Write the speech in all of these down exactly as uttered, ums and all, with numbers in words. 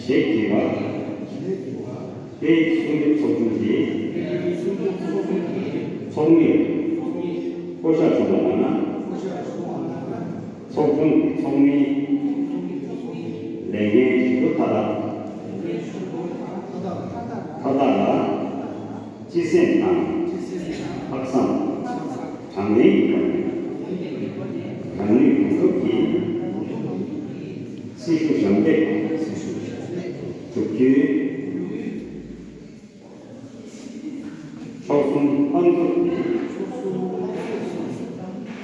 ཞེས་བགྱི་བ། དེ་ཡི་གསུང་འདི་ཚོགས་ཆུང་གི་ཚོགས་མི་བསྐོ་བཞག་བྱུང་བ་ལགས་ན། ཚོགས་ཆུང་གི་ཚོགས་མི་ལས་འགན་ཞུ་རྒྱུ་མཐའ་དག་མཐའ་དག་ལ་སྤྱི་སེམས་དང་ལྷག་བསམ་དྲང་ནས་ཡིན་པ་དང་། དྲང་ནུས་ཡོང་ཐབས་ཀྱིས་སྲི་ཞུ་ཞབས་འདེགས་ཞུ་རྒྱུའི་མཆོག་གསུམ་ལྷན་ཚོགས་ཀྱི་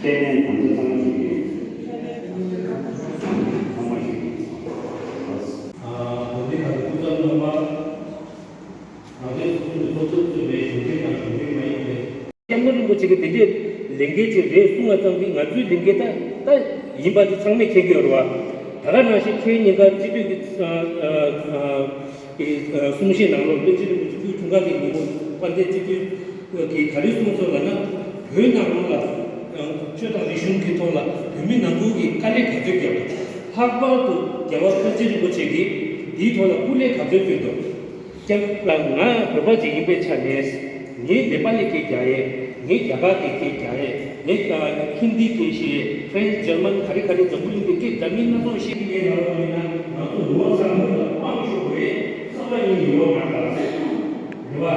ཁས་ལེན་དམ་བཅའ་ཚང་མ་ཞུ་རྒྱུ་ཡིན། ཚང་མ་ཞུ་རྒྱུ་ཡིན། ཨ། དགོན་སྡེ་ཁག་གི་སྐུ་ཚབ་རྣམ་པ། རང་བཙན་སོ་སོ་ནས་ཚོགས་གཙོ་གཙོས་པའི་གཞུང་འབྲེལ་དང་གཞུང་འབྲེལ་མ་ཡིན་པའི། སྐྱབས་མགོན་རིན་པོ་ཆེ་གིས་དེ་འདྲའི་ལས་འགན་ཅིག་རེད་གསུངས་པ་ཙམ་གྱིས་ང་ཚོའི་ལས་འགན་ད་ད་ཡིན་པ་དེ་ཚང་མས་མཁྱེན་གྱི་ཡོད་རེད་བ། ད་ག་ནང་བཞིན་ཁྱེད་ཉིན་ཀ་སྤྱི་འཐུས་ཀྱི་ཨ་ཨ་ཨ་གི་ཨ་གསུང་བཤད་ནང་ལོགས་དཔལ་ཆེན་རིན་པོ་ཆེ་སྐུའི་འཁྲུངས་སྐར་གྱི་ཉིན་མོ་དཔལ་ལྡན་སྤྱི་འཐུས་ཀྱིས་ག་རེ་གསུངས་སོང་ལབ་ན། བོད་ནང་ལོགས་ལ་ཆོས་དང་རིག་གཞུང་གི་ཐོག་ལ་བོད་མི་ནང་ཁུལ་གྱི་དཀའ་ལས་ག་ཚོད་བརྒྱབ་དང་། ལྷག་པར་དུ་རྒྱལ་བ་དཔལ་ཆེན་རིན་པོ་ཆེ་གིས་འདིའི་ཐོག་ལ་སྐུ་ལས་ག་ཚོད་བསྐྱོན་འདུག་སྐྱབས་ལགས། ང་བོད་པ་ཅིག་ཡིན་པའི་ཆ་ནས། ངས་ནེ་པ་ལི་སྐད་རྒྱག་ཡས། ངས་རྒྱ་གར་གྱི་སྐད་རྒྱག་ཡས། ངས་ཧིན་དི་སྐད་ཤེས་ཡས། ཧྥ་རན་སི། འཇར་མན། ག་རེ་ག་རེ། འཛམ་བུ་གླིང་གི་སྐད་འདྲ་མིན་སྣ་ཚོགས་ཤེས་ཀྱི་མེད་ལབ་པ་ཡིན་ན། ང་ཚོ་ནུབ་ཕྱོགས་ལ་དབང་ཤོར་བའི་བསམ་པ་ཡིན་ཡོད་མ་རེད་པ།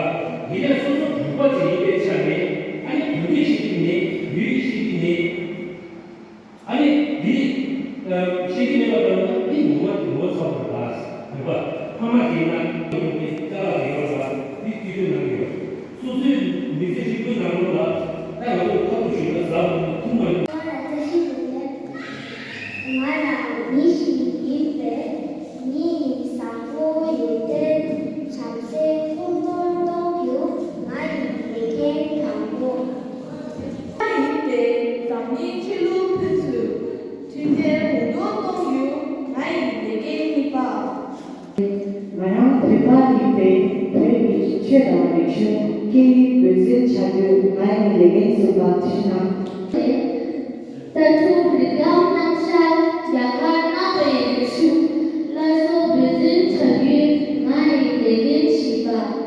ཡིན་ནའི་སོ་སོ་བོད་པ་ཅིག་ཡིན་པའི་ཆ་ནས། ཨ་ནི་བོད་སྐད་ཤེས་ཀྱི་མེད། བོད་ཡིག་ཤེས་ཀྱི་མེད། ཨ་ནི་འདི་ཤེས་ཀྱི་མེད་པ་ལྟར་ན། འདི་ངོ་མ་ངོ་ཚ་བ་རེད། བོད་པ་ཕ་མ་དེ་ན་ཡོང་ནས་ཅ་ལག་དེ་ཡོང་ལ་འདི་དུས་ཚོད་ནང་ཡོད། སོ་སོའི་མི་ཚེ་ཧྲིལ་པོའི་ནང་ལོགས་ལ་ད་ང་ཚོ་ཁ་ཐུག་ཞུས་ན་ཟ་ཐུབ་མ་ཡོང་། ང་ལ་བཀྲ་ཤིས་བདེ་ལེགས། ང་ཡང་མི་ཞིག་ཡིན་པས། མི་ཡི་བཟང་པོ་ཡོན་ཏན་བྱམས་བརྩེ་ཀུན་སློང་གཏོང་རྒྱུ་ང་ཡི་ལས་འགན་དང་པོ། ཡིན་པས། འཛམ་གླིང་ཆོས་ལུགས་ཕན་ཚུན་མཐུན་ལྡན་གོང་མཐོར་གཏོང་རྒྱུ་ང་ཡི་ལས་འགན་གཉིས་པ། ང་རང་བོད་པ་ཡིན་པས། བོད་ཀྱི་ཆོས་དང་རིག་གཞུང་སྐད་ཡིག་འགོ་འཛིན་བྱ་རྒྱུ་ང་ཡི་ལས་འགན་གསུམ་པ། བཞི་ན། ད་དུང་རི་སྒང་གནམ་ཤར། རྒྱ་གར་གནའ་བོའི་རིག་གཞུང་སླར་གསོ་འབད་བརྩོན་བྱ་རྒྱུ་ང་ཡི་ལས་འགན་བཞི་པ།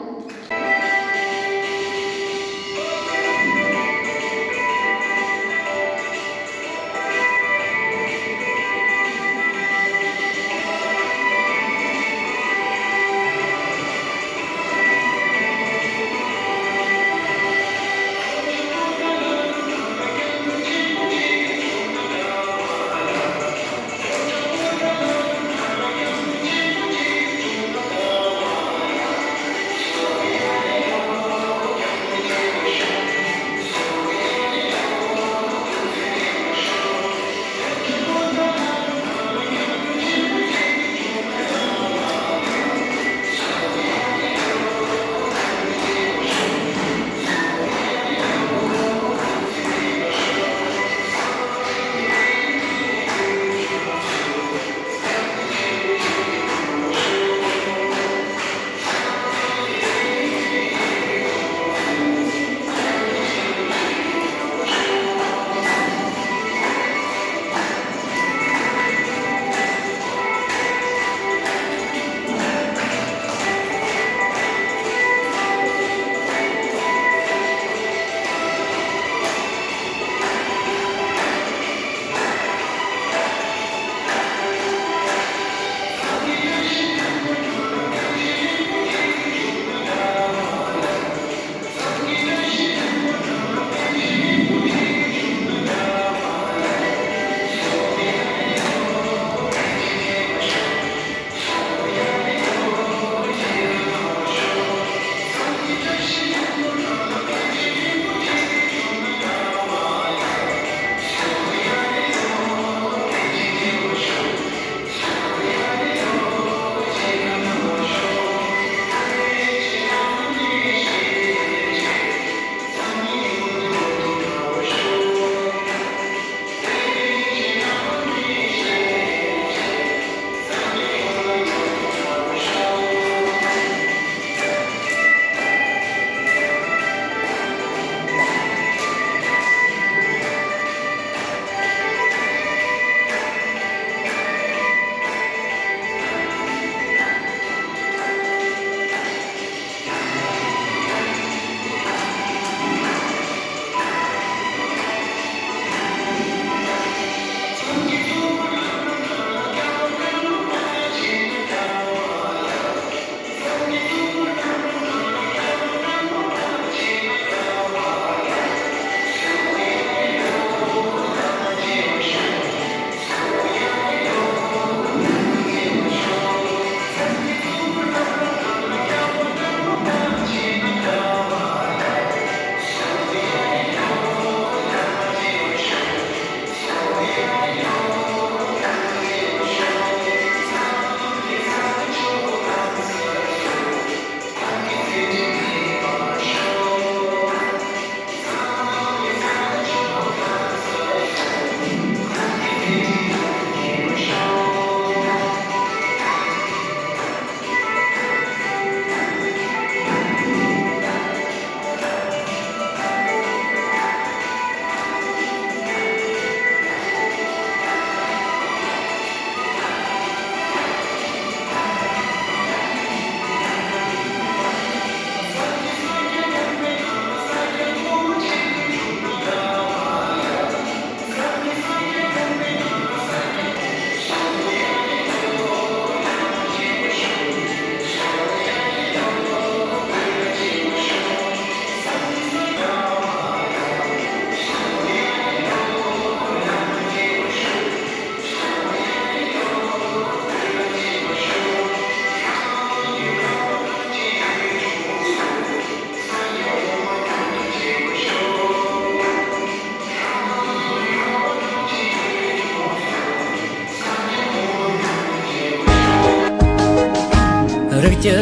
ཡི་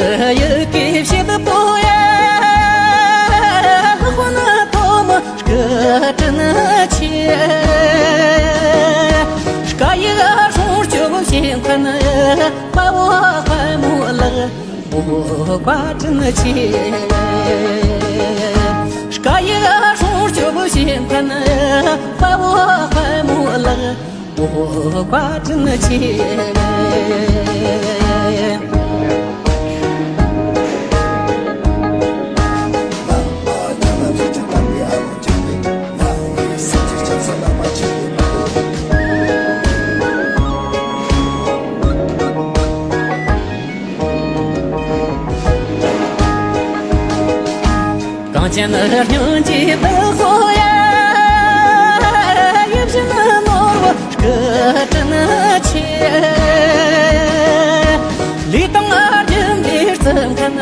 གེ་བྱེད་པོ་ཡ། དཔོན་ཐོབ་མོ་སྐུ་དྲིན་ཆེ། སྐུ་ཡི་སྲུང་སྐྱོབ་བྱེད་མཁན་དཔའ་བོ་དཔའ་མོ་ལགས། ཨོ་བཀའ་དྲིན་ཆེ། སྐུ་ཡི་སྲུང་སྐྱོབ་བྱེད་མཁན་དཔའ་བོ་དཔའ་མོ་ལགས། ཨོ་བཀའ་དྲིན་ཆེ། གངས་ཅན་སྙིང་རྗེའི་བདག་པོ་ཡ། ཡིད་བཞིན་ནོར་བུ་སྐུ་དྲིན་ཆེ། ལུས་དང་སྒྲིམ་པའི་རྩི་མཁན་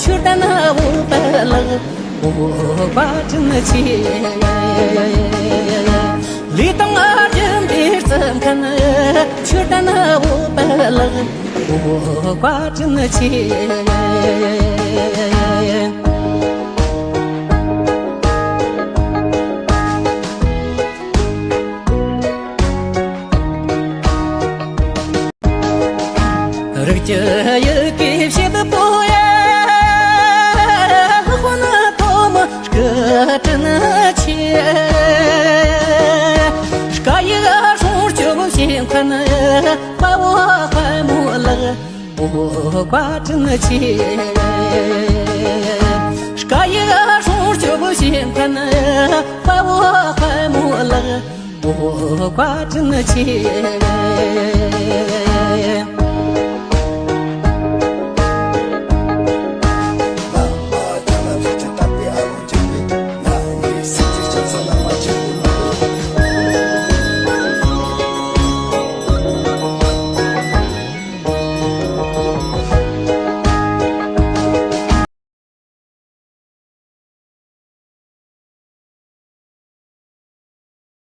ཆོས་ལྡན་བོད་པ་ལགས། ཨོ་བཀའ་དྲིན་ཆེ། ལུས་དང་སྒྲིམ་པའི་རྩི་མཁན་ཆོས་ལྡན་བོད་པ་ལགས། ཨོ་བཀའ་དྲིན་ཆེ། རིགས་ཀྱི་ཡི་གེ་བྱེད་པོ་ཡ། དཔོན་ཐོབ་མོ་སྐུ་དྲིན་ཆེ། སྐུ་ཡི་སྲུང་སྐྱོབ་བྱེད་མཁན་དཔའ་བོ་དཔའ་མོ་ལགས། ཨོ་བཀའ་དྲིན་ཆེ། སྐུ་ཡི་སྲུང་སྐྱོབ་བྱེད་མཁན་དཔའ་བོ་དཔའ་མོ་ལགས། ཨོ་བཀའ་དྲིན་ཆེ།